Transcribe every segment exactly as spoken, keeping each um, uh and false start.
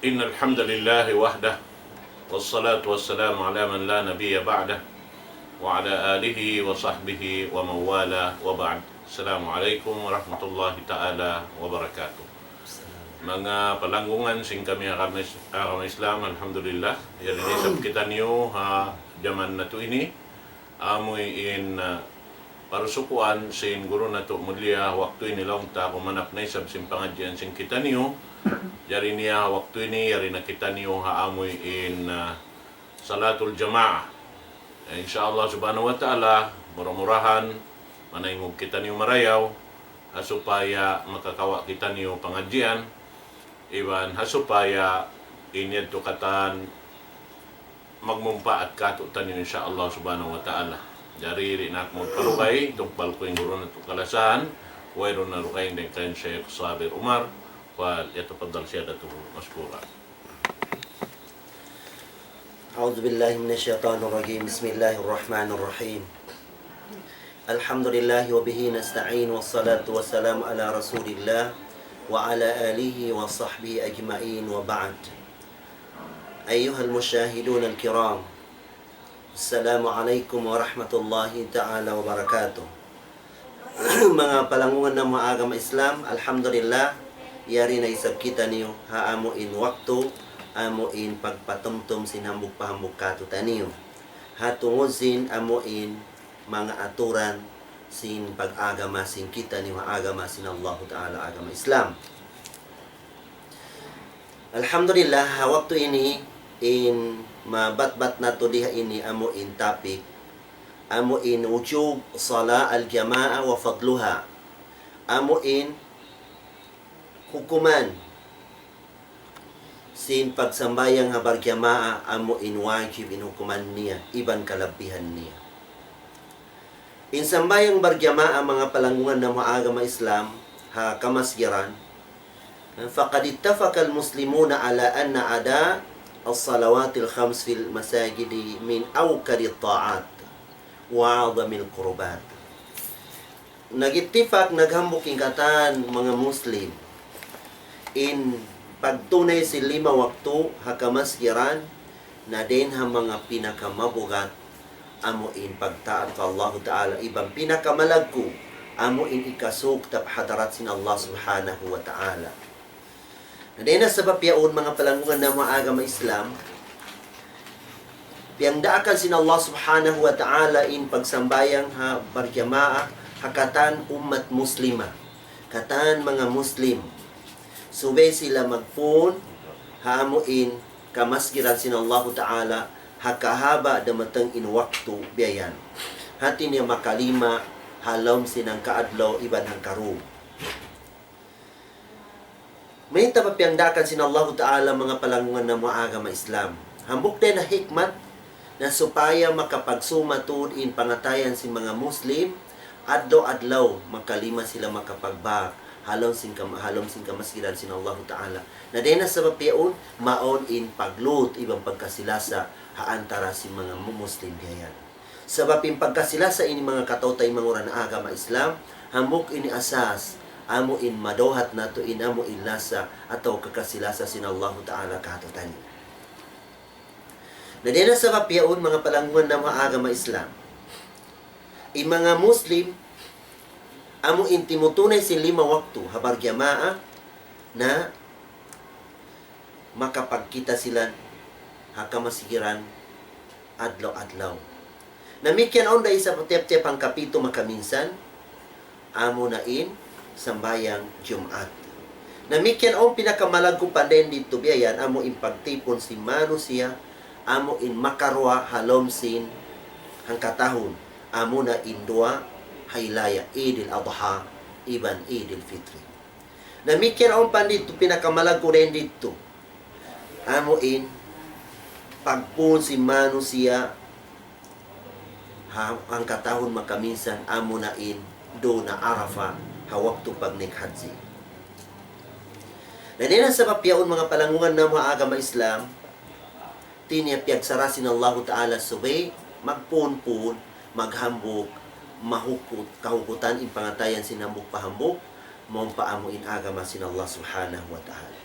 إن الحمد لله وحده، والصلاة والسلام على من لا نبي بعده، وعلى آله وصحبه ومن والاه، وبعد. السلام عليكم ورحمة الله تعالى وبركاته. Manga palanggungan sin kami agama Is-, agama Islam, alhamdulillah. Yari na isab kitaniyu ha jaman natu' ini. Amu in, ah, parusukuan sin guru natu' mulia, waktu ini laung ta kumanap na isab sin pangadjian sin kitaniyu. Jari niya waktu ini, yari na kitaniyu ha amu in, ah, salatul jamaah. Eh, insya Allah subhanahu wa ta'ala, mura-murahan, manaingug kitaniyu marayaw, ha supaya makakawa' kitaniyu pangadjian, iban ha supaya in yadtu katan magmumpaat katu'taniyu, insya Allah subhanahu wa ta'ala. Jari di' na aku magparugay, tukbal ku in guru natu' kalasahan, wayruun na rugay dayn kan Sheikh Sabir Umar, فليتفضل سيادته مشكورا. أعوذ بالله من الشيطان الرجيم. بسم الله الرحمن الرحيم. الحمد لله وبه نستعين، والصلاة والسلام على رسول الله وعلى آله وصحبه أجمعين، وبعد. أيها المشاهدون الكرام، السلام عليكم ورحمة الله تعالى وبركاته. Manga palanggungan namu' agama Islam, alhamdulillah, yari na isab kitaniyu ha amu in waktu, amu in pagpatumtum sin hambuuk pa hambuuk katu'taniyu. Ha tungud sin amu in manga aturan sin pag-agama sin kitaniyu ha agama sin Allahu Ta'ala, agama Islam. Alhamdulillah, ha waktu ini in mabatbat natu' di ha ini amu in topic, amu in وجوب صلاة الجماعة وفضلها. Amu in hukuman sin pagsambahayang ha barjamaah, amu in wajib in hukuman niya, iban kalabbihan niya. In sambahayang barjamaah, manga palanggungan namu' agama Islam, ha kamasgiran, فقد اتفق المسلمون على أن أداء الصلوات الخمس في المساجد من أوكد الطاعات وأعظم القربات. Nag-ittifak, naghambuuk in katan manga Muslim in pagtunay sin lima waktu ha kamasgiran na dayn ha manga pinakamabugat amu in pagtaat pa Allahu Ta'ala, iban pinakamalaggu' amu in ikasug ta pa hadarat sin Allah Subhanahu wa Ta'ala. Na dayn ha sabab yaun, manga palanggungan namu' agama Islam, piyangdaakan sin Allah Subhanahu wa Ta'ala in pagsambahayang ha barjamaah ha katan ummat muslima, katan manga Muslim. Subay sila magpun ha amu in kamasgiran sin Allahu Ta'ala ha kahaba' damatang in waktu biya' yan. Hati niya makalima ha lawm sin hangka adlaw iban hangka dum. Mayta' pa piyangdaakan sin Allahu Ta'ala, manga palanggungan namu' agama Islam? Hambuuk dayn ha hikmat na supaya makapagsuma tuud in pangatayan sin manga Muslim, adlaw-adlaw makalima sila makapagbak ha lawm sin kam-, ha lawm sin kamasgidan sin Allahu Ta'ala. Na dayn ha sabab yaun, mawn in paglut iban pagkasi-lasa ha antara sin manga mu-, Muslim biya' yan. Sabab in pagkasi-lasa ini, manga kataw-taymanghuran ha agama Islam, hambuuk ini asas amu in madawhat natu' in amu in lasa atawa kakasi-lasa sin Allahu Ta'ala kātu'niyu. Na dayn ha sabab yaun, manga palanggungan namu' ha agama Islam, in manga Muslim amu in timutunay sin lima waktu ha barjamaah, na makapagkita' sila ha kamasgidan adlaw-adlaw. Damikkiyan awn da isab tiyap-tiyap hangkapitu makaminsan, amu na in sambahayang Jumaat. Damikkiyan awn pinakamalaggu' pa dayn didtu biya' yan, amu in pagtipun sin manusiya', amu in makaruwa ha lawm sin hangkatahun, amu na in duwa hari raya, Eid al-Adha iban Eid al-Fitri. Damikkiyan awn pa didtu pinakamalaggu' dayn didtu, amu in pagpun sin manusiya' ha, hangkatahun makaminsan, amu na in duun ha Arafah ha waktu pagnaik hajji. Na dayn ha sabab yaun, manga palanggungan namu' ha agama Islam, hati niya piyagsara sin Allahu Ta'ala subay magpun-pun, maghambuuk, mahukut, kahukutan in pangatayan sin hambuuk pa hambuuk, mawn pa amu in agama sin Allah Subhanahu wa Ta'ala.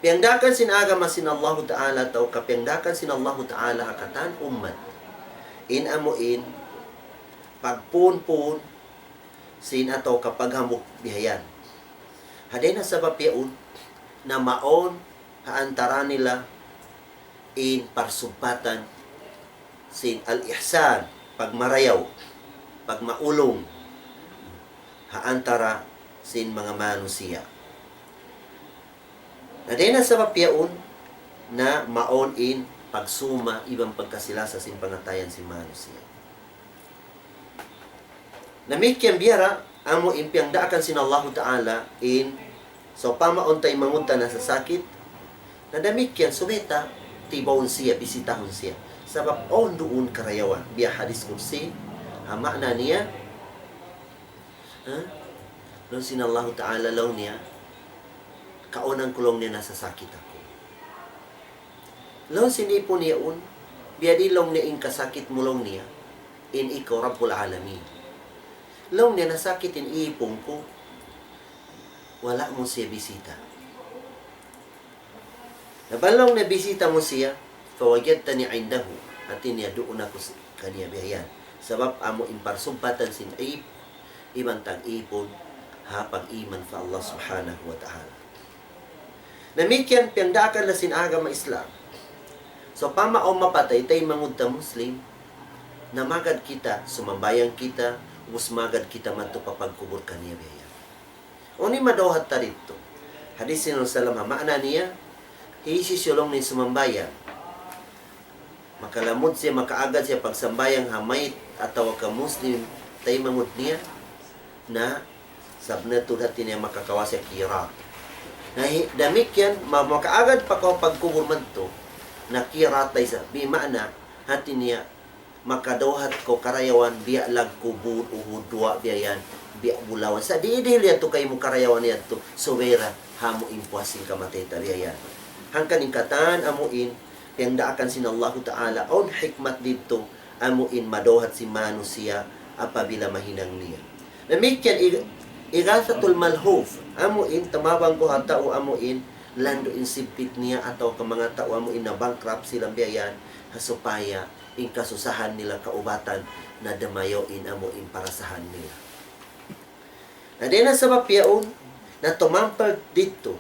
Piyangdaakan sin agama sin Allahu Ta'ala atawa ka piyangdaakan sin Allahu Ta'ala ha katan ummat. In amu in pagpunpun sin atawa ka paghambuuk bihayan. Ha dayn ha sabab yaun na mawn ha antara nila in parsubbatan sin al-ihsan, pagmarayaw, pagmaulung ha antara sin manga manusiya'. Na dayn ha sabab yaun na mawn in pagsuma iban pagkasilasa sin pangatayan sin manusiya'. Damikkiyan biya' ra amu in piyangdaakan sin Allahu Ta'ala in sawpama awn taymanghud ta nasasakit, na damikkiyan subay ta tibaun siya, bisitahun siya. Sabab awn duun karayawan. Biya' hadis qudsi, ha maana niya, ha? Laung sin Allahu Ta'ala laung niya, kaunan ku laung niya nasasakit aku. Laung sin ipun yaun, biya' diin laung niya in kasakit mu laung niya, in ikaw Rabbul Alamin. Laung niya nasakit in ipun ku, wala' mu siya bisita. Na bang laung niya bisita mu siya, فوجدتني عنده. Hati niya duun aku si-, kaniya biya' yan. Sabab amu in parsubbatan sin ip, iban tag-ipun, ha pag-iman pa Allah Subhanahu wa Ta'ala. Damikkiyan piyangdaakan da sin agama Islam. Sawpama awn mapatay taymanghud ta Muslim, na magad kita, sumambahayang kita, ubus magad kita madtu pa pagkubul kaniya biya' yan. Unu in madawhat ta didtu? Hadis sin Rasulullah, maana niya, hisiyu laung niya sumambahayang, makalamud siya, makaagad siya pagsambahayang ha mayit atawa ka Muslim taymanghud niya, na sabab na tuud hati niya makakawa' siya qirat. Na hi-, damikkiyan, ma-, makaagad pa kaw pagkubul madtu, na qirat da isab. Bi maana, hati niya, makadawhat kaw karayawan biya' laggu' Uhud duwa biya' yan, biya' bulawan. Sa' dihil-dihil yadtu kaymu karayawan yadtu, subay ra ha amu in puas sin kamatay ta biya' yan. Hangkan in katan amu in, piyangdaakan sin Allahu Ta'ala, awn hikmat didtu, amu in madawhat sin manusiya' apabila mahinang niya. Damikkiyan ig-, ighathatul malhuf, amu in tumabang kaw ha tau amu in landu' in sigpit niya atawa ka manga tau amu in na-bankrupt sila biya' yan, ha supaya in kasusahan nila kaubatan, na dumayaw in amu in parasahan nila. Na dayn ha sabab yaun, na tumampal didtu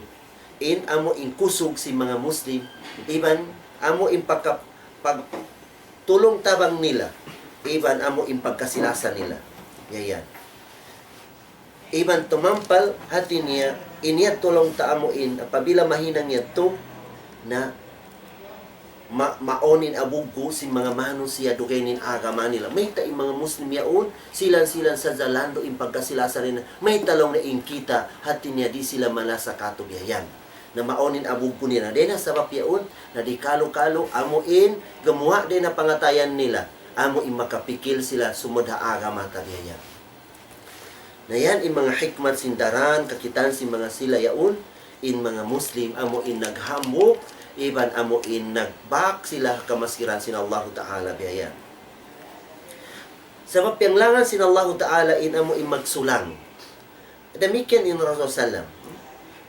in amu in kusug sin manga Muslim, iban amu in pagka-, pag-, tulung-tabang nila, iban amu in pagkasilasa nila. Biya' yan. Iban tumampal hati niya, in yadtu laung ta amu in, apabila mahinang yadtu, na ma-, mawn in abuggu' sin manga manusiya' dugaing in agama nila. Mayta' in manga Muslim yaun, silan-silan sadja landu' in pagkasilasa nila. Mayta' laung niya in kita, hati niya di' sila malasa katu' biya' yan. Na mawn in abuggu' nila. Dayn ha sabab yaun, na di' kalu-kalu, amu in, gumuwa' dayn ha pangatayan nila. Amu in makapikil sila sumud ha agama ta biya' yan. Na yan in manga hikmat sin daran kakitaan sin manga sila yaun, in manga Muslim amu in naghambuuk, iban amu in nagbak sila ha kamasiran sin Allahu Ta'ala biya' yan. Sabab piyanglangan sin Allahu Ta'ala in amu in magsulang. Damikkiyan in Rasul sallam.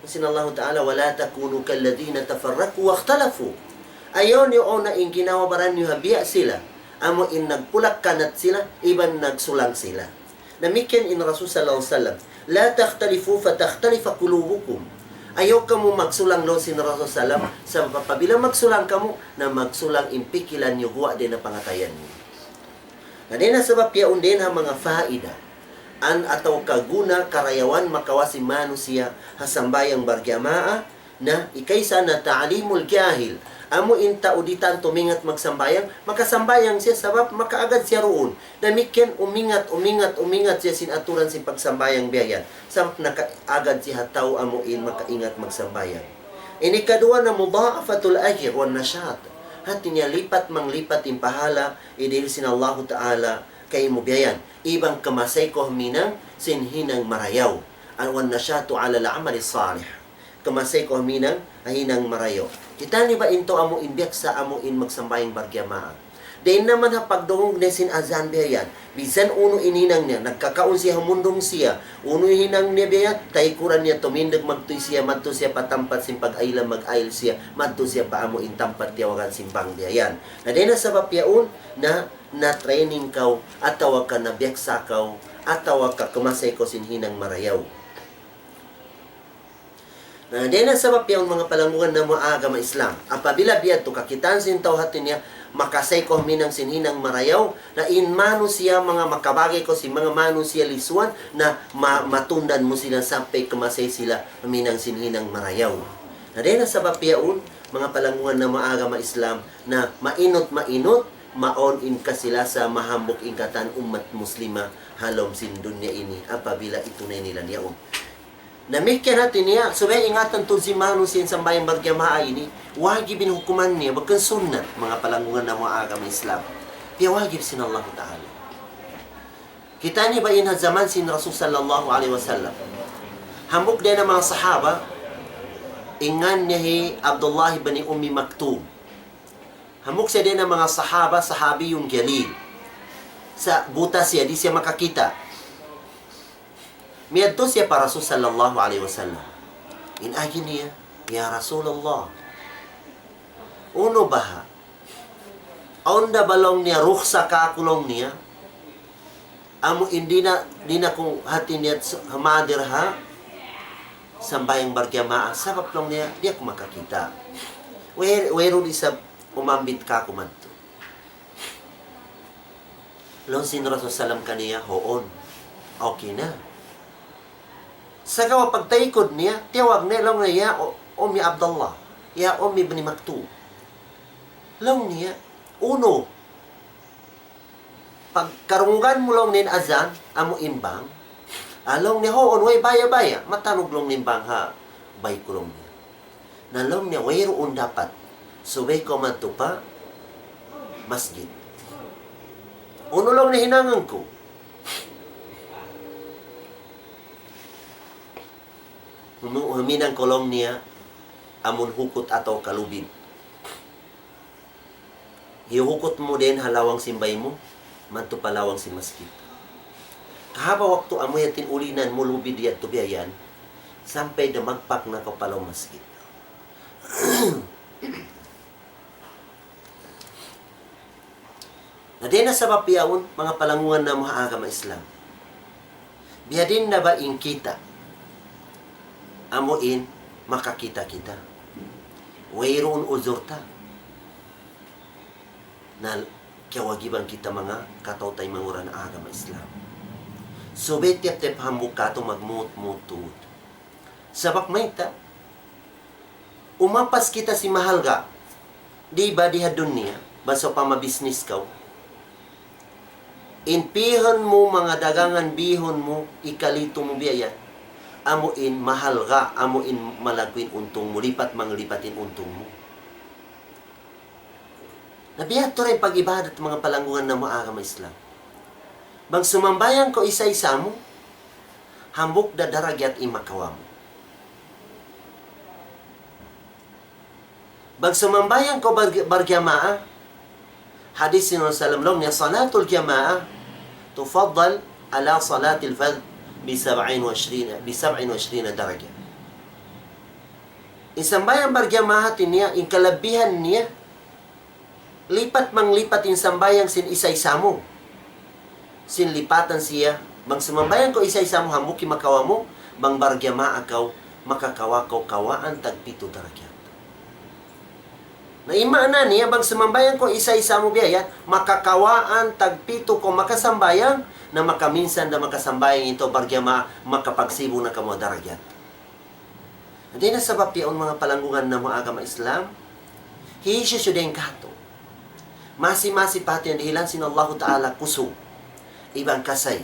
Sin Allahu Ta'ala, ولا تكونوا كالذين تفرقوا واختلفوا. Ayaw niyu awn na in ginawa baran niyu ha biya' sila. Amu in nagpulak-kanat sila, iban nagsulang sila. Damikkiyan in Rasul sallallahu alayhi wasallam, لا تختلفوا فتختلف قلوبكم. Ayaw kamu magsulang laung sin Rasul sallam, sabab apabila magsulang kamu, na magsulang in pikilan niyu guwa' dayn ha pangatayan niyu. Na dayn ha sabab yaun dayn ha manga faida, an atawa ka guna karayawan makawa' sin manusiya' ha sambahayang barjamaa, na ikaisa na ta'limul jahil. Amu in tau di' tantu maingat magsambahayang, makasambahayang siya sabab makaagad siya duun. Damikkiyan umingat, umingat, umingat siya sin aturan sin pagsambahayang biya' yan. Sabab nakaagad siya ha tau amu in makaingat magsambahayang. In ikaduwa na مضاعفة الأجر والنشاط. Hati niya lipat manglipat in pahala, idihil sin Allahu Ta'ala kaymu biya' yan. Iban kamasay kaw huminang sin hinang marayaw. والنشاط على العمل الصالح. Kamasay kaw huminang, ha hinang marayaw. Kita' niyu ba in tau amu in biyaksa amu in magsambahayang barjamaa. Dayn naman ha pagdungug niya sin azan biya' yan. Minsan unu in hinang niya, nagkakaun siya, humundung siya. Unu in hinang niya biya' yan, taykuran niya, tumindug, magtuy siya, madtu siya pa tampat sin pag-aylan, mag-ayl siya, madtu siya pa amu in tampat tiyawagan sin bank biya' yan. Na dayn ha sabab yaun, na, na-training kaw, atawa ka nabiyaksa kaw, atawa ka kumasay kaw sin hinang marayaw. Na, dayn ha sabab yaun manga palanggungan namu' agama Islam. Apabila biya' tu kakitaan sin tau hati niya, makasay kaw huminang sin hinang marayaw, na in manusiya' manga makabagay kaw sin manga manusiya' lisuan, na ma-, matundan mu sila sampay kumasay sila huminang sin hinang marayaw. Na, dayn ha sabab yaun, manga palanggungan namu' agama Islam, na mainut-mainut, mawn in kasilasa, mahambuuk in katan ummat muslima, ha lawm sin dunya ini, apabila itunay nila yaun. Damikkiyan hati niya, subay ingatan tuud sin manusiya' in sambahayang barjamaa ini, wajib in hukuman niya, bukun sunnat, manga palanggungan namu' agama Islam. Piyawajib sin Allahu Ta'ala. Kita' niyu ba in ha jaman sin Rasul sallallahu alayhi wasallam. Hambuuk dayn ha manga sahaba, in ngan niya hi Abdullah ibn Ummi Maktum. Hambuuk siya dayn ha manga sahaba, sahabiyun jalil. Sa' buta siya, di' siya makakita'. Miyadtu siya pa Rasul sallallahu alayhi wasallam. In agi niya, "Ya Rasulullah, unu baha'? Awn da ba," laung niya, "rukhsa kāku'," laung niya, "amu in di' na, di' na ku hati niya s-, humadir ha sambahayang barjamaa, sabab," laung niya, "di' aku makakita'. Way-, wayruun isab umambit kāku' madtu." Laung sin Rasul sallam kaniya, "Huun. Okay na." Sagawa' pagtaykud niya, tiyawag niya, laung niya, "Ya U-, Ummi Abdullah, ya Ummi ibn Maktum." Laung niya, "Unu? Pagkarungugan mu," laung niya, "in azan, amu in bank?" "Ah," laung niya, "huun, way baya-baya. Matanug," laung niya, "in bank ha bay ku," laung niya. Na laung niya, "Wayruun dapat. Subay kaw madtu pa masjid." "Unu," laung niya, "hinangun ku?" "Hum-, huminang kaw," laung niya, "amun hukut atawa kalubid. Hiyukut mu dayn ha lawang sin bay mu, madtu pa lawang sin masjid. Kahaba' waktu amu yan in ulinan mu lubid yadtu biya' yan, sampay dumagpak na kaw pa lawm masjid." Na dayn ha sabab yaun, manga palanggungan namu' ha agama Islam. Biya' diin na ba in kita? Amu in makakita' kita. Wayruun uzur ta. Na kiyawajiban kita manga kataw-taymanghuran agama Islam. Subay tiyap-tiyap hambuuk katu' magmuut-muut tuud. Sabab mayta', umapas kita sin mahalga'. Di' ba di ha dunya, bang sawpama business kaw, in pihun mu, manga dagangan bihun mu, ikalitu mu biya' yan, amu in mahalga', amu in malaggu' in untung mu, lipat manglipat in untung mu. Na biya' ha yan tuud in pag-ibadat, manga palanggungan namu' agama Islam. Bang sumambahayang kaw isa-isa mu, hambuuk da darajat in makawa' mu. Bang sumambahayang kaw bar-, barjamaa, hadis sin Rasul sallam laung niya, "صلاة الجماعة تفضل على صلاة الفرد بسبع وعشرين، بسبع وعشرين درجة." In sambahayang barjamaa hati niya, in kalabihan niya, lipat manglipat in sambahayang sin isa-isa mu. Sin lipatan siya, bang sumambahayang kaw isa-isa mu, hambuuk in makawa' mu, bang barjamaa kaw, makakawa' kaw kawaan tagpitu darajat. Na in maana niya, bang sumambahayang kaw isa-isa mu biya' yan, makakawaan tagpitu kaw makasambahayang, na makaminsan da makasambahayang in tau barjamaa, makapagsibu' na kamu darajat. Dayn ha sabab yaun, manga palanggungan namu' agama Islam, hisiyu-siyu dayn katu', masi-masi pa hati niya dihilan sin Allahu Ta'ala kusug iban kasay,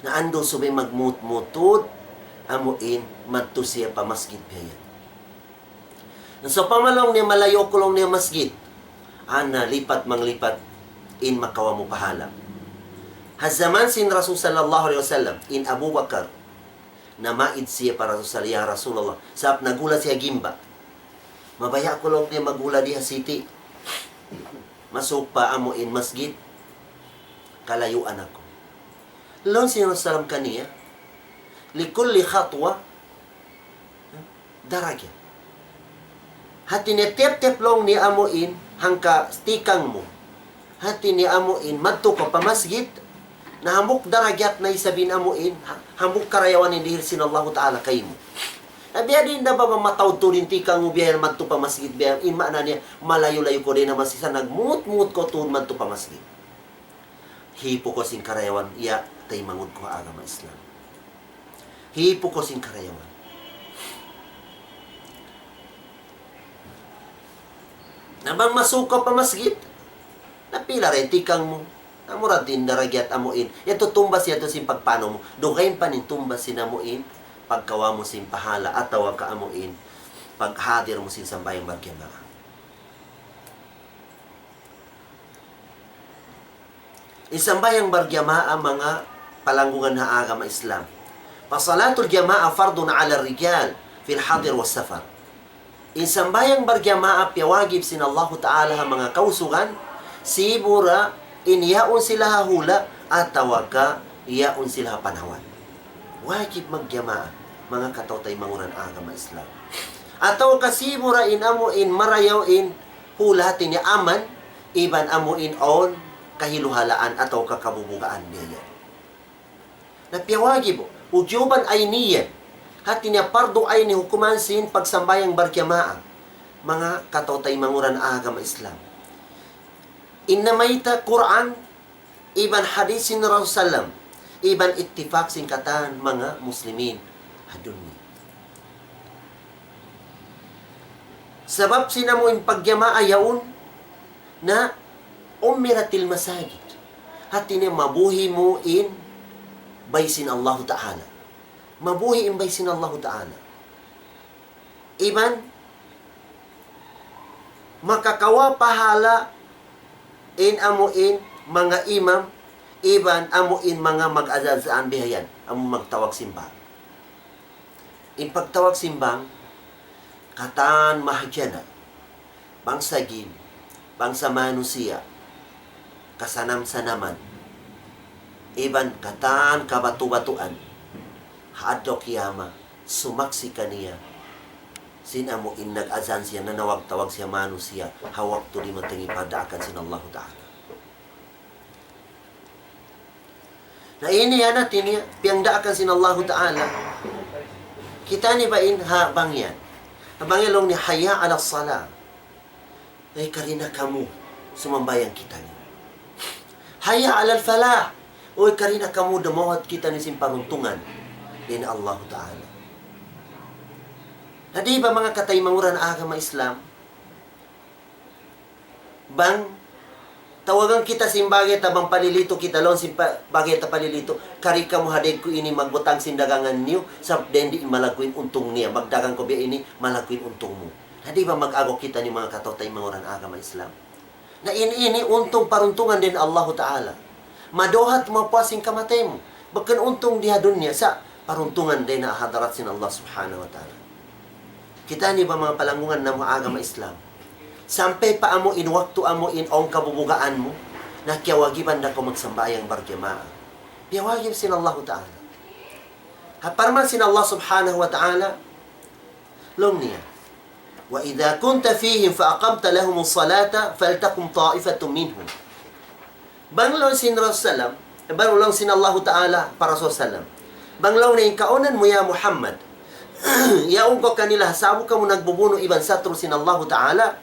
na andu' subay magmuut-muut tuud, amu in madtu siya pa masjid biya' yan. Na sawpama laung niya malayu' ku laung niya masjid, ana lipat manglipat in makawa' mu pahala'. Ha jaman sin Rasul sallallahu alayhi wasallam, in Abu Bakar, namaid siya pa Rasul, "Ya Rasulullah," sabab nagula siya gimba. "Mabaya' ku laung niya magula di ha city. Masuk pa amu in masjid, kalayuan aku. Laung sin Rasul sallam kaniya, لكل خطوة درجة. Hati niya tiyap-tiyap laung niya amu in hangka tikang mu. Hati niya amu in madtu kaw pa masjid, na hambuuk darajat na isab in amu in, ha-, hambuuk karayawan in dihil sin Allahu Ta'ala kaymu. Na biya' diin da ba mataud tuud in tikang mu biya' yan madtu pa masjid biya' yan, in maana niya malayu'-layu' kaw dayn ha masjid sa nagmuut-muut kaw tuud madtu pa masjid. Hipu kaw sin karayawan, ya taymanghud ku ha agama Islam. Hipu kaw sin karayawan. Na bang masuk kaw pa masjid, na pila ra in tikang mu. Na mura da in darajat amu in. Yadtu tumbas yadtu sin pagpanaw mu. Dugaing pa in tumbas sin amu in pagkawa' mu sin pahala atawa ka amu in paghadir mu sin sambahayang barjamaah. In sambahayang barjamaah, manga palanggungan ha agama Islam. فصلاة الجماعة فرض على الرجال في الحضر والسفر. In sambahayang barjamaah piyawajib sin Allahu Ta'ala ha manga kausugan, sibu' ra in yaun sila ha hula' atawa ka yaun sila ha panawan. Wajib magjamaah, manga kataw-taymanghuran agama Islam. Atawa ka sibu' ra in amu in marayaw in hula', hati niya aman, iban amu in awn kahiluhalaan atawa ka kabubugaan niya yan. Na piyawajib, وجوبا عينيا. Hati niya pardu ayn in hukuman sin pagsambahayang barjamaah. Manga kataw-taymanghuran agama Islam. In namayta' Qur'an, iban hadith sin Rasul sallam, iban ittifaq sin katan manga muslimin ha dunya. Sabab sin amu in pagjamaah yaun na عمرت المساجد. Hati niya mabuhi' mu in bay sin Allahu Ta'ala. Mabuhi' in bay sin Allahu Ta'ala. Iban makakawa' pahala in amu in manga imam, iban amu in manga mag-azan-azan bihayan, amu magtawag simbang. In pagtawag simbang, katan mahjana, bangsa jin, bangsa manusiya', kasanam-sanaman, iban katan kabatu-batuan, ha adlaw kiyamat, sumaksi' kaniya sin amu in nag-azan siya, nanawag-tawag siya manusiya', ha waktu dimatung in pagdaakan sin Allahu Ta'ala. Na ini yan hati niya, piyagdaakan sin Allahu Ta'ala. Kita' niyu ba in ha bang yan? Ha bang yan laung niya, حي على الصلاة. Uy, kari na kamu sumambahayang kitaniyu. حي على الفلاح. Uy, kari na kamu dumawhat kitaniyu sin paruntungan dayn ha Allahu Ta'ala. Na di' ba manga kataymanghuran agama Islam, bang tawagan kita sin bagay ta bang palilitu kita, laung sin pa-, bagay ta palilitu, kari kamu ha dayng ku ini magbutang sin dagangan niyu, sabab dayn di' malaggu' in untung niya, magdagang kaw biya' ini, malaggu' in untung mu. Na di' ba mag-agaw kitaniyu manga kataw-taymanghuran agama Islam? Na in ini untung paruntungan dayn ha Allahu Ta'ala. Maduhat mapuas sin kamatay mu. Bukun untung di ha dunya sa' paruntungan dayn ha hadarat sin Allah Subhanahu wa Ta'ala. Kita' niyu ba manga palanggungan namu' agama Islam? Sampay pa amu in waktu amu in awn kabubugaan mu, na kiyawajiban da kaw magsambahayang barjamaah. Piyawajib sin Allahu Ta'ala. Ha parman sin Allah Subhanahu wa Ta'ala, laung niya, وإذا كنت فيهم فأقمت لهم الصلاة فلتقم طائفة منهم. Bang laung sin Rasul sallam, bang laung sin Allahu Ta'ala pa Rasul sallam. Bang laung niya in kaunan mu ya Muhammad, yaun kaw kanila ha sa'bu kamu nagbubunu' iban satru' sin Allahu Ta'ala.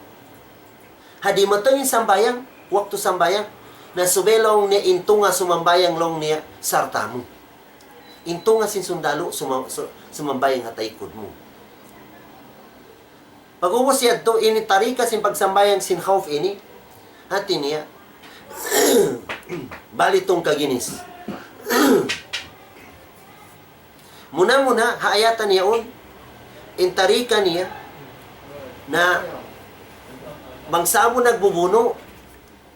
Ha dimatung in sambahayang, waktu sambahayang, na subay laung niya in tunga' sumambahayang laung niya sarta' mu. In tunga' sin sundalu suma-, su-, sumambahayang ha taykud mu. Pag'ubus yadtu, ini tarika sin pagsambahayang sin khawf ini, hati niya, bali tungka' ginis. Muna-muna, ha ayatan yaun, in tarika niya, na bang sa'bu nagbubunu',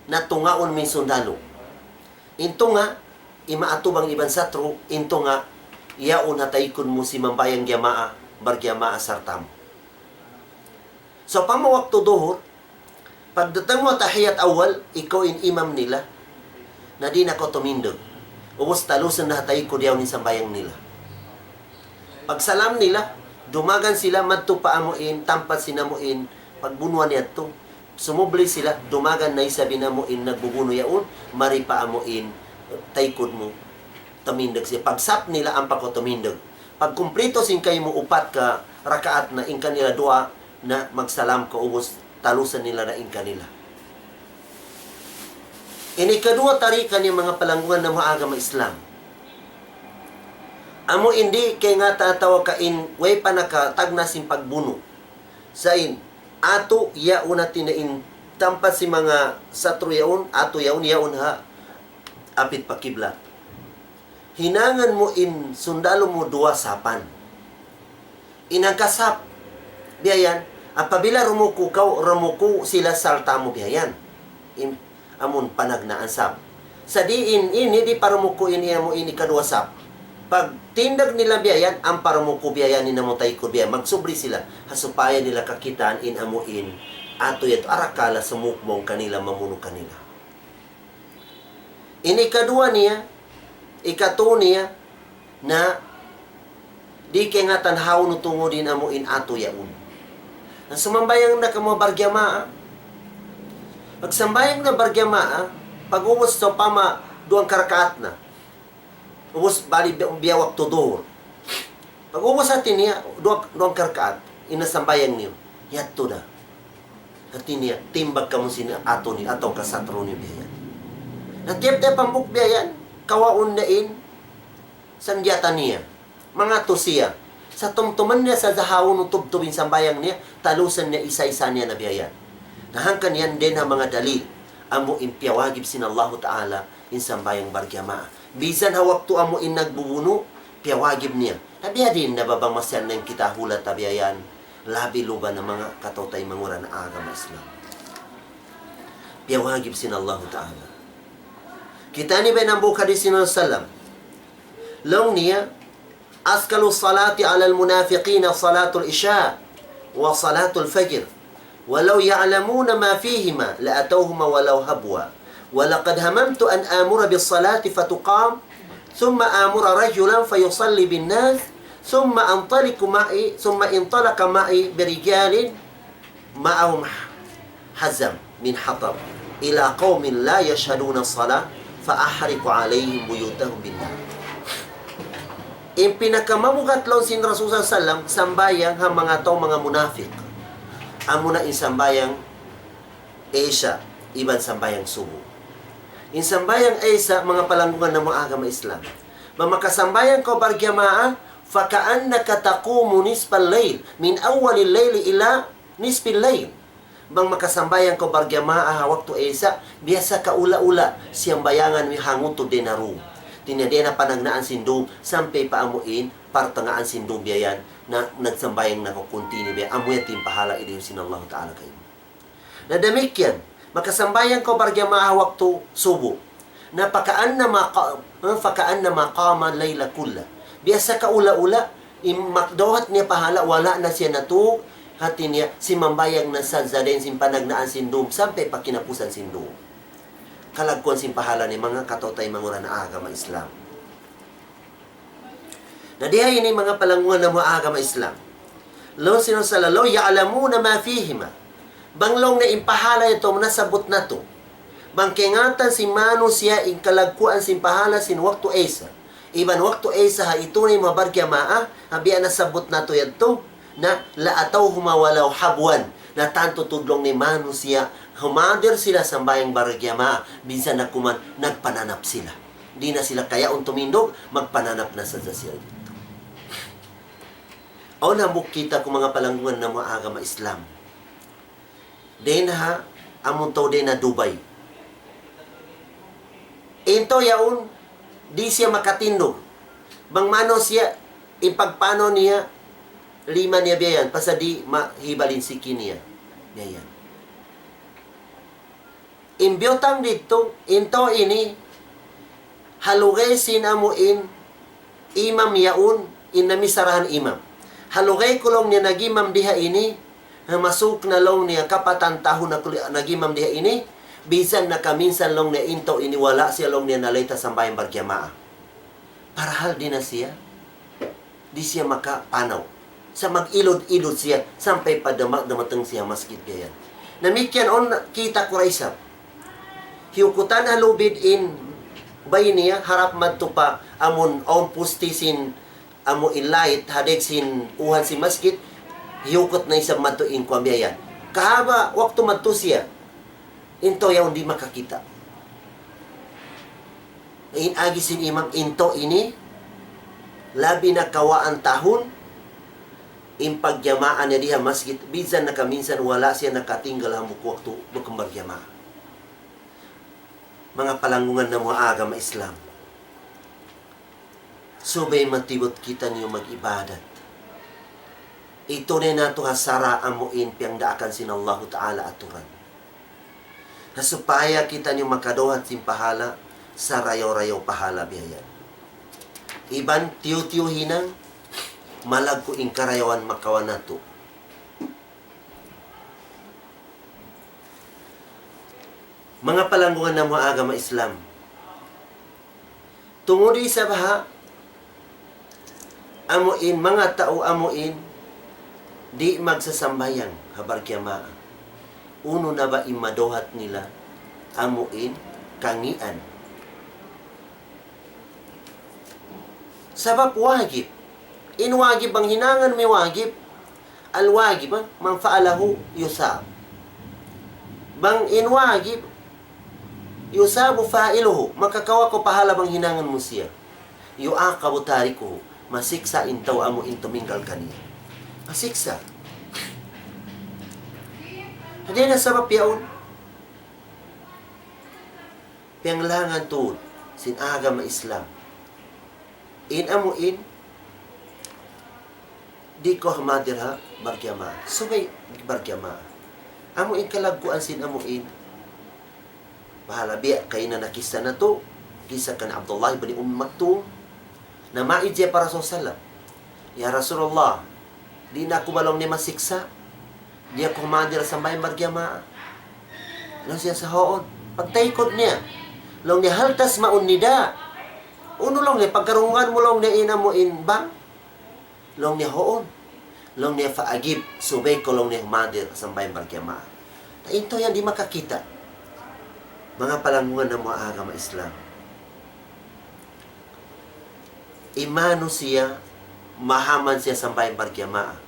na tungaun mu in sundalu. In tunga', ima atubang iban satru', in tunga', yaun ha taykud mu simambahayang jamaa, barjamaa sarta' mu. Sawpama waktu duhur, Pagdatung mu tahiyat awal, ikaw in imam nila, na di' na kaw tumindug. Ubus talusun na ha taykud yaun in sambahayang nila. Pagsalam nila, dumagan sila madtu pa amu in tampat sin amu in pagbunuan yadtu. Sumubli sila, dumagan na isab in amu in nagbubunu yaun, mari pa amu in taykud mu, tumindug siya. Pagsap nila, ampa kaw tumindug. Pagkumplitu sin kaymu upat ka rakaat na in kanila duwa, na magsalam kaw ubus talusun nila na in kanila. Ini kaduwa tarikan niya, manga palanggungan namu' ha agama Islam. Amu in di' kaingatan atawa ka in way pa nakatagna' sin pagbunu'. Sa' in atu yaun, hati niya in tampat sin manga satru' yaun, atu yaun, yaun ha apit pa kiblat. Hinangan mu in sundalu mu duwa sapan. In hangkasap, biya' yan, apabila rumuku' kaw, rumuku' sila sarta' mu, biya' yan. In, amun panagnaan sap. Sa' di' in, ini di' pa rumuku' in amu in ikaduwa sap. Pagtindug nila biya' yan, ampa rumuku' biya' yan in amu taykud biya' yan. Magsubli sila, ha supaya nila kakitaan in amu in atu yadtu arakala' sumukbung kanila, mamunu' kanila. Ini kaduwa niya, ikatu niya, na di' kaingatan hawnu tungud in amu in atu yaun. Na sumambahayang na kamu barjamaa. Pagsambahayang na barjamaa, pag-ubus sawpama duwang karakaat na. Ubus bali bi-, biya' waktu duhur. Pag-ubus hati niya, duwang, duwang karakaat, in nasambahayang niyu, yadtu na. Hati niya, timbak kamu sin atu niyu, atawa ka satru' niyu biya' yan. Na tiyap-tiyap hambuuk biya' yan, kawaun na in sanjata niya. Mangatu siya. Sa' tumtuman niya sadja hawnu tubtub in sambahayang niya, talusun niya isa-isa niya na biya' yan. Na hangkan yan dayn ha manga dalil, amu in piyawajib sin Allahu Ta'ala, in sambahayang barjamaa. Bisan ha waktu amu in nagbubunu', piyawajib niya. Na biya' diin na ba bang masiyan na in kita hulat ta biya' yan? Labi luba na manga kataw-taymanghuran ha agama Islam. Piyawajib sin Allahu Ta'ala. Kita' niyu ba in hambuuk hadis sin Rasulullah sallam? Laung niya, أثقل الصلاة على المنافقين صلاة العشاء وصلاة الفجر ولو يعلمون ما فيهما لأتوهما ولو هبوا ولقد هممت أن آمر بالصلاة فتقام ثم آمر رجلا فيصلي بالناس ثم أنطلق معي ثم انطلق معي برجال معهم حزم من حطب إلى قوم لا يشهدون الصلاة فأحرق عليهم بيوتهم بالنار. In pinakamabugat laung sin Rasul sallallahu alayhi wasallam, sambahayang ha manga tau manga munafik. Amuna in sambahayang Isha, iban sambahayang Subu. In sambahayang Isha, manga palanggungan namu' ha agama Islam. Bang makasambahayang kaw barjamaa, فكأنك تقوم نصف الليل، من أول الليل إلى نصف الليل. Bang makasambahayang kaw barjamaa ha waktu Isha, biya' sa kaula-ula siyambahayangan mu hangutud dayn ha dum. Hati niya dayn ha panagnaan sin dum, sampay pa amu in partangahan sin dum biya' yan, na nagsambahayang na kaw continue biya' yan. Amu yan in pahala' idihun sin Allahu Ta'ala kaymu. Na damikkiyan, makasambahayang kaw barjamaa ha waktu Subu. Na فكأنما قا-, eh, فكأنما قام الليل كله. Biya' sa kaula-ula, in makadawhat niya pahala', wala' na siya natug, hati niya, simambahayang na sadja dayn sin panagnaan sin dum, sampay pa kinapusan sin dum. Kalagguan sin pahala' niya, manga kataw-taymanghuran ha agama Islam. Na diha ini manga palanggungan namu' ha agama Islam. Laung sin Rasul, لو يعلمون ما فيهما. Bang laung niya in pahala' yadtu nasabbut natu'. Bang kaingatan sin manusiya' in kalagguan sin pahala' sin waktu Isha. Iban waktu Isha ha itu na in mabarjamaa, ha biya' nasabbut natu' yadtu. Na لأتوهما ولو هبوا. Na tantu tuud laung niya manusiya', humadir sila sambahayang barjamaa, minsan na kuman nagpananap sila. Di' na sila kayaun tumindug, magpananap na sadja sila didtu. Awn hambuuk kita' ku manga palanggungan namu' ha agama Islam. Dayn ha, amun tau dayn ha Dubai. In tau yaun, di' siya makatindug. Bang manusiya', in pagpanaw niya, lima niya biya' yan, pasal di' mahibal in siki niya. Biya' yan. In biyutang didtu, in tau ini, ha lugay sin amu in imam yaun, in namisarahan imam. Ha lugay ku laung niya nag-imam diha ini, Ha, masuk na laung niya kapatan tahun na kuli-, nag-imam diha ini, bisan na kaminsan laung niya in tau ini wala' siya laung niya naleta sambahayang barjamaah. Parahal di' na siya, di' siya makapanaw. Sa' mag-ilud-ilud siya, sampay pa dama-, damatang siya masjid biya' yan. Damikkiyan awn kita' ku da isab. Hiyukutan ha lubid in bay niya, harap madtu pa amun awn pusti sin amu in light, ha deg sin uhan sin masjid, hiyukut na isab madtu in kuwan biya' yan. Kahaba' waktu madtu siya, in tau yaun di' makakita'. In agi sin imam, in tau ini, labi na kawhaan tahun, in pagjamaa niya di ha masjid, bisan na kaminsan wala' siya nakatinggal hambuuk waktu bukun barjamaa. Manga palanggungan namu' ha agama Islam. Subay matibut kitaniyu mag-ibadat. Itunay natu' ha sara' amu in piyangdaakan sin Allahu Ta'ala aturan. Na supaya kitaniyu makadawhat sin pahala', sarayaw-rayaw pahala' biya' yan. Iban tiyu-tiyu hinang, malaggu' in karayawan makawa' natu'. Manga palanggungan namu' ha agama Islam. Tungud isab ha, amu in manga tau amu in di' magsasambahayang ha barjamaa. Unu na ba in madawhat nila amu in kangīan. Sabab wajib. In wajib bang hinangan mu wajib. Al-wajib, ha? Man fa'alahu yusab. Bang in wajib, yusabu fa'iluhu. Makakawa' kaw pahala' bang hinangan mu siya. Yu'aqabu tarikuhu. Masiksa' in tau amu in tuminggal kaniya. Masiksa'. Hadi na sabab yaun. Piyanglangan tuud sin agama Islam. In amu in, di' kaw humadir ha barjamaa. Subay barjamaa. Amu in kalagguan sin amu in. Pahala biya' kaina na kissa natu', kissa kan Abdullah ibn Umm Maktum. Na maid siya pa Rasul sallam. "Ya Rasulullah, di' na aku ba laung niya masiksa'? Di' aku humadir sambahayang barjamaa." Laung siya sa' huun. Pagtaykud niya. Laung niya, "Hal tasma'un nida'?" Unu laung niya, pagkarungugan mu laung niya in amu in bang? Laung niya, "Huun." Laung niya, "Fa'ajib, subay kaw laung niya humadir sambahayang barjamaa." Na in tau yan di' makakita'. Manga palanggungan namu' ha agama Islam. In manusiya', mahaman siya sambahayang barjamaa.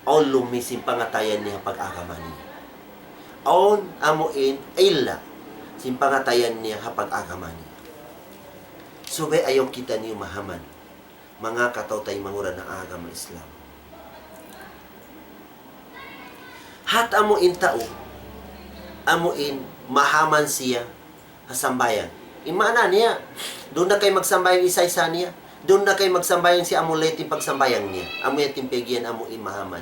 Awn lumi sin pangatayan niya ha pag-agama niya. Awn amu in illa sin pangatayan niya ha pag-agama niya. Subay ayaw kitaniyu mahaman. Manga kataw-taymanghuran ha agama Islam. Hat amu in tau, amu in mahaman siya ha sambahayang. In maana niya, duun na kay magsambahayang isa-isa niya. Duun na kay magsambahayang siya amu layt in pagsambahayang niya. Amu yan in piyag'iyan amu in mahaman.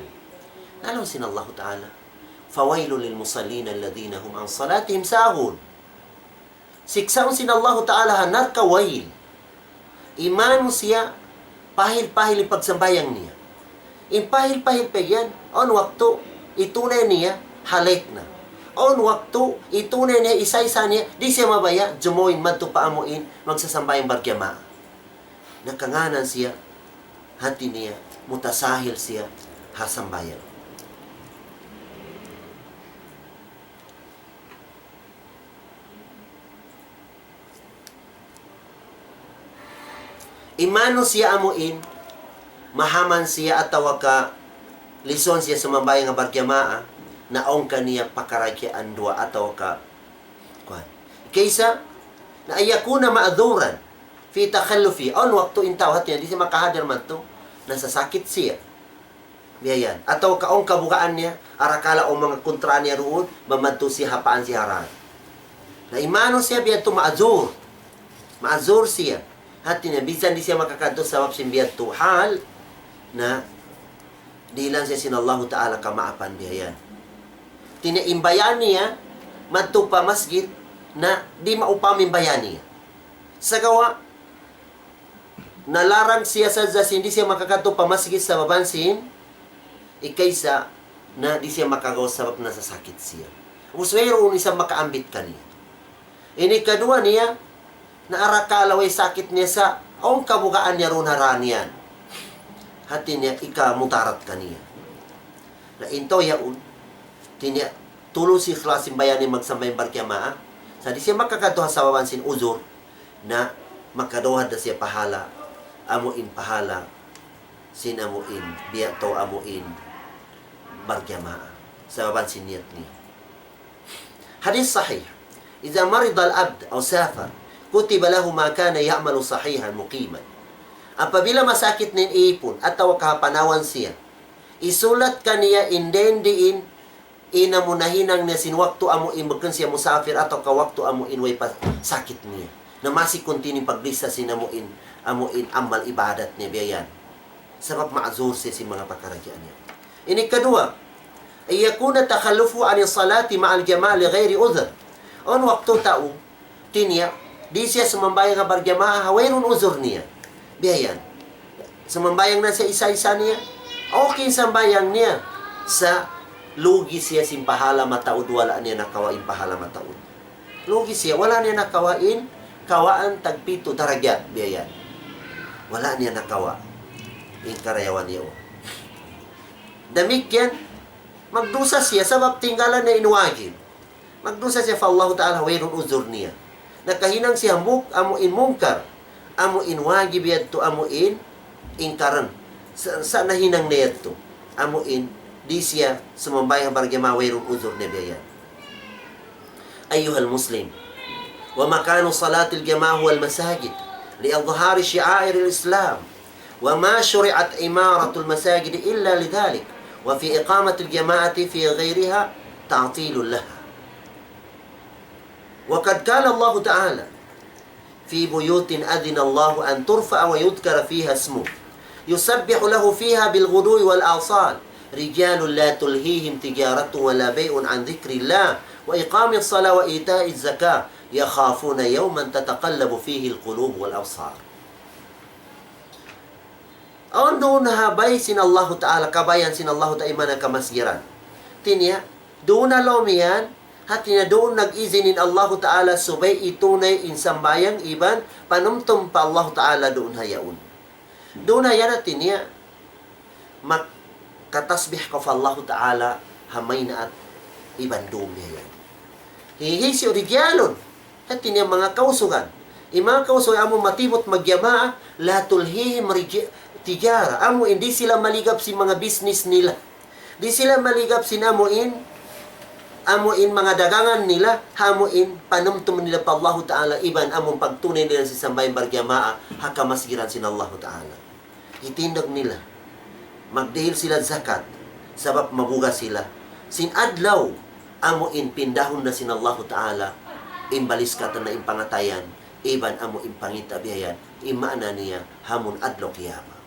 Na laung sin Allahu Ta'ala, فويل للمصلين الذين هم عن صلاتهم ساهون. Siksaun sin Allahu Ta'ala ha narka' wayl. In manusiya', pahil-pahil in pagsambahayang niya. In pahil-pahil pa yan, awn waktu, itunay niya, ha layt na. Awn waktu, itunay niya, isa-isa niya, di' siya mabaya', jumuin madtu pa amu in, magsasambahayang barjamaa. Nakangānan siya, hāti niya, mutasahil siya, ha sambahayang. In manusiya' amu in, mahaman siya atawa ka lisuan siya sumambahayang ha barjamaa, na awn kaniya pakaradjaan duwa atawa ka, kuwan. Kaysa, na أن يكون معذورا في تخلفه. Awn waktu in tau hāti niya, di' siya makahadir madtu, nasasakit siya. Biya' yan. Atawa ka awn kabugaan niya, arakala' awn manga kontra niya duun, bang madtu siya ha paan siya haraan. Na in manusiya' biya' yadtu ma'zur. Ma'zur siya. Hāti niya, minsan di' siya makakadtu sabab sin biya' yadtu hal, na dihilan siya sin Allahu Ta'ala kamaapan biya' yan. Hāti niya in bayan niya, madtu pa masjid, na di' maupama in bayan niya. Sagawa', nalarang siya sadja sin di' siya makakadtu pa masjid sabab sin, ikaysa, Na di' siya makagaus sabab nasasakit siya. Ubus wayruun isab makaambit kaniya. Ini kaduwa niya, na arakala' way sakit niya sa, awn kabugaan niya duun ha dān yan. Hāti niya ikamudarat kaniya. Na in tau yaun, hāti niya tulus ikhlas in baya' niya magsambahayang barjamaah. Sa' di' siya makakadtu ha sababan sin uzur, na makadawhat da siya pahala, amu in pahala sin amu in, biya' tau amu in barjamaah. Sababan sin niyat niya. Hadith sahih. إذا مرض العبد أو سافر كتب له ما كان يعمل صحيحا مقيما. Apabila masakit in ipun atawa kapanawan siya, isulat kaniya in dindi in, in amu nahinang niya sin waktu amu in bukun siya musafir atawa ka waktu amu in way pa sakit niya. Na masi kunti' in paglista sin amu in, amu in amal ibadat niya biya' yan. Sabab ma'zur siya sin manga pakaradjaan niya. Ini kaduwa, أن يكون تخلفه عن الصلاة مع الجماعة لغير عذر. Awn waktu tau, hāti niya, di' siya sumambahayang ha barjamaah, ha wayruun uzur niya. Biya' yan. Sumambahayang na siya isa-isa niya. Okay sambahayang niya. Sa' lugi siya sin pahala mataud, wala' niya nakawa' in pahala mataud. Lugi siya, wala' niya nakawa' in kawaan tagpitu darajat biya' yan. Wala' niya nakawa' in karayawan niya. Damikkiyan, magdusa siya sabab tinggalan niya in wajib. Magdusa siya pa Allahu Ta'ala, wayruun uzur niya. Nakahinang siya muk-, amu in mungkar, amu in wajib yadtu, amu in ingkaran. Sa', sa' nahinang niya yadtu, amu in di' siya sumambahayang barjamaah, wayruun uzur niya biya' yan. أيها المسلم، ومكان صلاة الجماعة هو المساجد لإظهار شعائر الإسلام، وما شرعت عمارة المساجد إلا لذلك، وفي إقامة الجماعة في غيرها تعطيل لها. وقد قال الله تعالى: في بيوت أذن الله أن ترفع ويذكر فيها اسمه يسبح له فيها بالغدو والآصال رجال لا تلهيهم تجارة ولا بيع عن ذكر الله وإقام الصلاة وإيتاء الزكاة يخافون يوما تتقلب فيه القلوب والأبصار. Awn duun ha bay sin Allahu Ta'ala, kabayaan sin Allahu Ta'ala, iban ha kamasgiran. Hāti niya, duun ha lawm yan, hāti niya duun nag-izin in Allahu Ta'ala subay itunay in sambahayang iban panumtum pa Allahu Ta'ala duun ha yaun. Duun ha yan hāti niya, magkatasbih kaw pa Allahu Ta'ala ha maynaat iban dum niya yan. Hi-, hisiyu rijalun. Hāti niya manga kausugan. In manga kausugan amu matibut magjamaah, la tulhihim rij-, tijara. Amu in di' sila maligap sin manga business nila. Di' sila maligap sin amu in, amu in manga dagangan nila, amu in panumtum nila pa Allahu Ta'ala, iban amu in pagtunay nila sin sambahayang barjamaah, ha kamasgiran sin Allahu Ta'ala. Hitindug nila. Magdihil sila zakat, sabab mabuga' sila. Sin adlaw, amu in pindahun na sin Allahu Ta'ala, in baliskatan na in pangatayan, iban amu in pangita' biya' yan, in maana niya, ha amun adlaw qiyamah.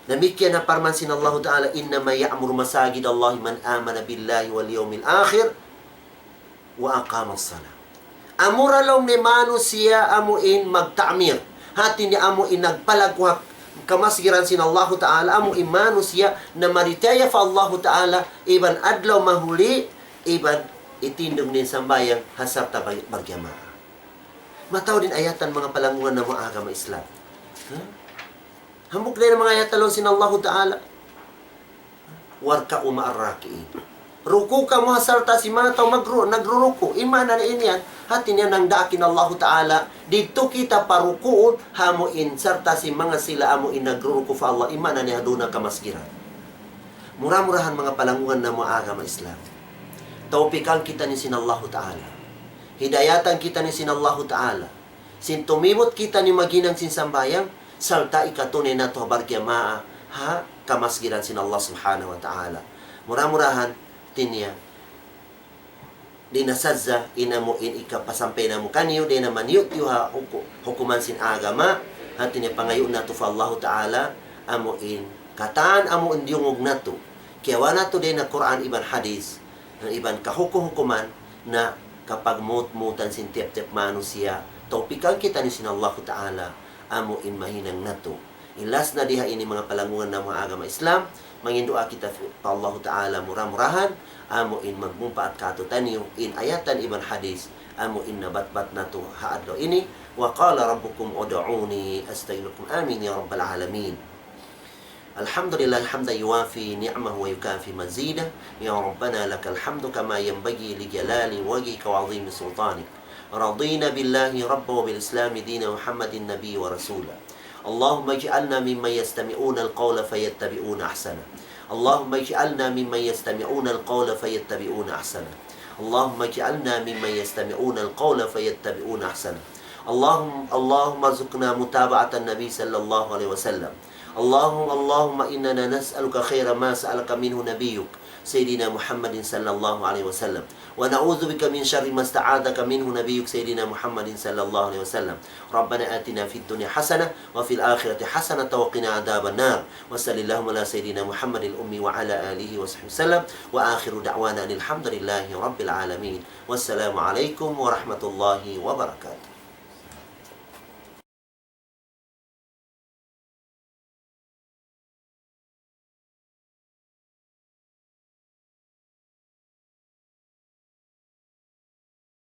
Damikkiyan ha parman sin Allahu Ta'ala, إنما يعمر مساجد الله من آمن بالله واليوم الآخر وأقام الصلاة. Amura laung niya manusiya' amu in magta'mir. Hāti niya amu in nagpalaggu' ha kamasgiran sin Allahu Ta'ala, amu in manusiya' namarachaya pa Allahu Ta'ala, iban adlaw mahuli, iban itindug niya in sambahayang ha sarta' bar-, barjamaah. Mataud in ayatan manga palanggungan namu' agama Islam. Ha? Hambuuk dayn ha manga ayat laung sin Allahu Ta'ala. واركعوا مع الراكعين. Ruku' kamu ha sarta' sin manga tau magru-, nagruruku'. In maana niya yan, hāti niya nangdaak in Allahu Ta'ala, didtu kita parukuun, ha amu in sarta' sin manga sila amu in nagruruku' pa Allah, in maana niya duun ha kamasgiran. Mura-murahan manga palanggungan namu' agama Islam. Tawpikan kitaniyu sin Allahu Ta'ala. Hidayatan kitaniyu sin Allahu Ta'ala. Sin tumibut kitaniyu maghinang sin sambahayang, sarta' ikatunay natu' ha barjamaah, ha kamasgiran sin Allah Subhanahu wa Ta'ala. Mura-murahan, hāti niya, di' na sadja in amu in ikapasampay namu' kaniyu, di' na maniyut-tiyut ha huku-, hukuman sin agama, hāti niya pangayuun natu' pa Allahu Ta'ala, amu in katan amu in diyungug natu'. Kiyawa' natu' dayn ha Qur'an iban hadith, iban kahukum-hukuman, na kapagmut-mutan sin tiyap-tiyap manusiya', tawpikan kitaniyu sin Allahu Ta'ala, amu in mahinang natu'. In last na diha ini manga palanggungan namu' ha agama Islam, manginduwaa kita pa Allahu Ta'ala mura-murahan, amu in magmumpaat kātu'niyu, in ayatan iban hadith, amu in nabatbat natu' ha adlaw ini, وقال ربكم ادعوني أستجب لكم. آمين يا رب العالمين. الحمد لله حمدا يوافي نعمه ويكافئ مزيده. يا ربنا لك الحمد كما ينبغي لجلال وجهك وعظيم سلطانك. رضينا بالله ربا وبالإسلام دينا ومحمد نبيا ورسولا. اللهم اجعلنا ممن يستمعون القول فيتبعون أحسنه. اللهم اجعلنا ممن يستمعون القول فيتبعون أحسنه. اللهم اجعلنا ممن يستمعون القول فيتبعون أحسنه. اللهم، اللهم ارزقنا متابعة النبي صلى الله عليه وسلم. اللهم، اللهم إننا نسألك خير ما سألك منه نبيك سيدنا محمد صلى الله عليه وسلم، ونعوذ بك من شر ما استعاذك منه نبيك سيدنا محمد صلى الله عليه وسلم. ربنا آتنا في الدنيا حسنة وفي الآخرة حسنة وقنا عذاب النار. وصل اللهم على سيدنا محمد الأمي وعلى آله وصحبه وسلم. وآخر دعوانا أن الحمد لله رب العالمين. والسلام عليكم ورحمة الله وبركاته.